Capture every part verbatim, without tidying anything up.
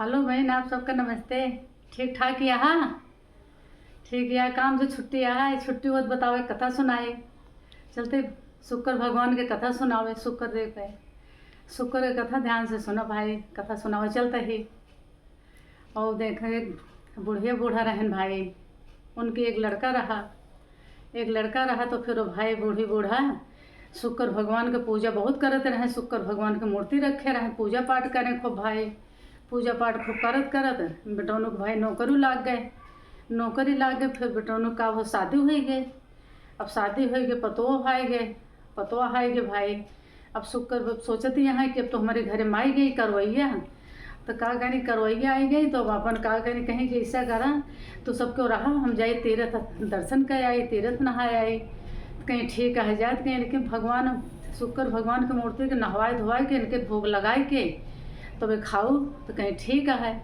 हेलो बहन, आप सबका नमस्ते। ठीक ठाक या? ठीक या? काम से छुट्टी या, छुट्टी होत बतावे, कथा सुनाए। चलते शुक्र भगवान के कथा सुनावे, शुक्र देव के। शुक्र के कथा ध्यान से सुनो भाई, कथा सुनावे चलते ही। और देखे, एक बुढ़िया बूढ़ा रहन भाई, उनके एक लड़का रहा। एक लड़का रहा तो फिर वो भाई बूढ़ी बूढ़ा शुक्र भगवान के पूजा बहुत करत रहे। शुक्र भगवान के मूर्ति रखे रहे, पूजा पाठ करें खूब भाई। पूजा पाठ खूब करत करत बेटौनू के भाई नौकरी लाग गए। नौकरी लाग गए, फिर बेटौनू का वो शादी होइ गए। अब शादी होइ गए, पतोह आइ गए, पतोह आइ गए भाई। अब शुक्र ब-, सोचत यहाँ कि अब तो हमरे घरे माई गई करवैया, तो का करी, करवैया आइ गई, तो अब अपन का करी, कहीं कि ऐसा करा, तो सबको रहा, हम जाई तीर्थ दर्शन कर आई, तीर्थ नहाए आई। तो कहीं ठीक है जात कहीं, लेकिन भगवान, शुक्र भगवान के मूर्ति के नहवाए धोवाए के, इनके भोग लगाए के, तबे खाऊ, तो कहीं ठीक है।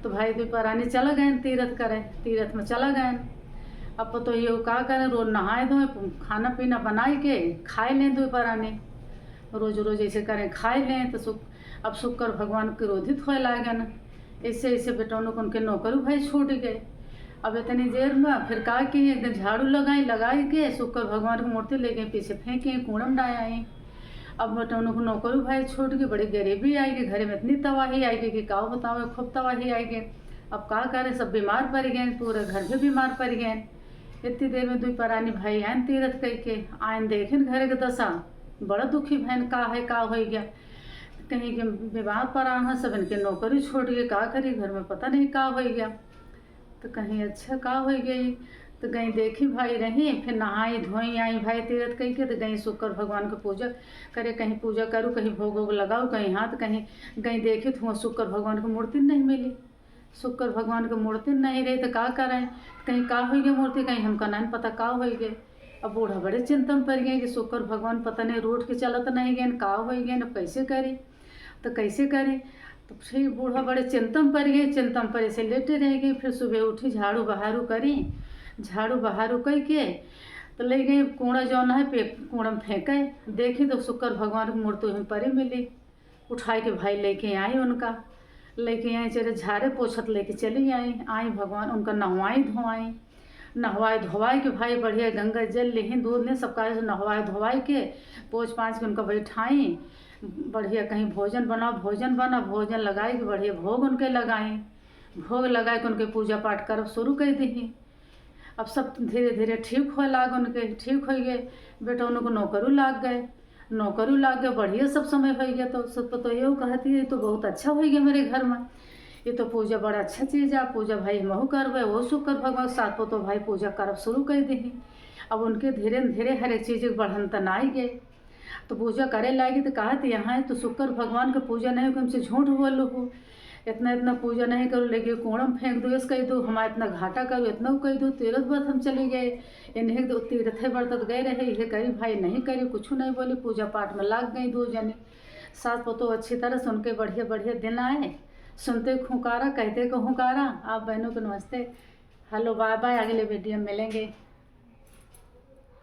तो भाई दुई परानी चला गए तीर्थ करे, तीर्थ में चला गए। अब तो ये का करें, रोज नहाए धोए, खाना पीना बनाए के खाए लें दुई परानी, रोज रोज ऐसे करें खाए लें। तो शुक-, अब शुक्र भगवान क्रोधित होए लागे न, ऐसे ऐसे बेटौनू को उनके नौकरी भाई छूट गए। अब इतनी देर में फिर का की, एक दिन झाड़ू लगाई, लगाई के शुक्र भगवान की मूर्ति ले गई, पीछे फेंकी, कूड़म डाय आई। अब बेटौनू को नौकरी भाई छूट गए, बड़ी गरीबी आइ गई, घरे में इतनी तबाही आइ गई कि का बतावे, खूब तबाही आइ गई। अब का करे, सब बीमार पड़ गए, पूरा घर भी बीमार पड़ गए। इतनी देर में दुई परानी भाई आयन तीर्थ कह के आयन, देखेन घर के दशा, बड़ा दुखी भयन, का है, का होइ गया। कहीं के बीमार पड़ा हैं, सब इनके नौकरी छूट गए, का करी, घर में पता नहीं का होइ गया। तो कहीं अच्छा का होइ गई, तो गई देखी भाई रही, फिर नहाई धोई आई भाई तीर्थ कह के, तो गई शुक्र भगवान के पूजा करे, कहीं पूजा करू, कहीं भोग वोग लगाऊ, कहीं हाथ, कहीं गई देखी तो हुआ शुक्र भगवान के मूर्ति नहीं मिली। शुक्र भगवान के मूर्ति नहीं रही तो का करें, कहीं का होइ गए मूर्ति, कहीं हमका नहीं पता का होइ गए। अब बूढ़ा बड़े चिंता में पड़ गए कि शुक्र भगवान पता नहीं रोड के चलत नहीं गए, का होइ गए, अब कैसे करी, तो कैसे करी। तो फिर बूढ़ा बड़े चिंता में पड़ गए, चिंता में पड़े से लेटे रह गए। फिर सुबह उठी, झाड़ू बहारू करी, झाड़ू बहारू कइ के तो ले गई कूड़ा जौन है पे, कूड़ा में फेंके, देखी तो शुक्र भगवान की मूर्ति वहीं परी मिली। उठाए के भाई लेके आई उनका, लेके आई, चले झाड़े पोछत लेके चली आई। आई भगवान उनका नहवाई धोआई, नहवाई धोवाई के भाई बढ़िया गंगा जल लेही, दूध ने सबका से नहवाई धोवाई के पोछ पाछ के उनका बैठाई। बढ़िया कहीं भोजन बनाओ, भोजन बना, भोजन लगाई के बढ़िया भोग उनके लगाई। भोग लगाई के उनके पूजा पाठ करब शुरू कर दीही। अब सब धीरे धीरे ठीक होए लाग उनके, ठीक होइ गए, बेटौनू को नौकरू लाग गए, नौकरू लाग गए, बढ़िया सब समय होइ गया। तो सब पतोहियो कहती है, "तो बहुत अच्छा होइ गया मेरे घर में, ये तो पूजा बड़ा अच्छा चीज है, पूजा भाई हमहू करबे।" वो शुक्र भगवान सात पतोह भाई पूजा करब शुरू कर दीही। अब उनके धीरे धीरे हर एक चीज के बढ़ंतन आइ गए। तो पूजा करे लागी तो कहत, "यहाँ है तो शुक्र भगवान के पूजा नहीं, हमसे झूठ बोलू हो, इतना इतना पूजा नहीं करू, लेके कूड़म फेंक दो, इस कह दो, हमारा इतना घाटा करू, इतना कह दो, तीरथ बरत हम चली गए, इन्हें दो तीरथे बरतत गए रहे, ये करी भाई नहीं करी, कुछ नहीं बोली।" पूजा पाठ में लाग गई दो जने। सास पतोह अच्छी तरह से उनके बढ़िया बढ़िया दिन आए, सुनते हुंकारा, कहते को हुंकारा। आप बहनों को नमस्ते, हेलो, बाय बाय, अगले वीडियो में मिलेंगे।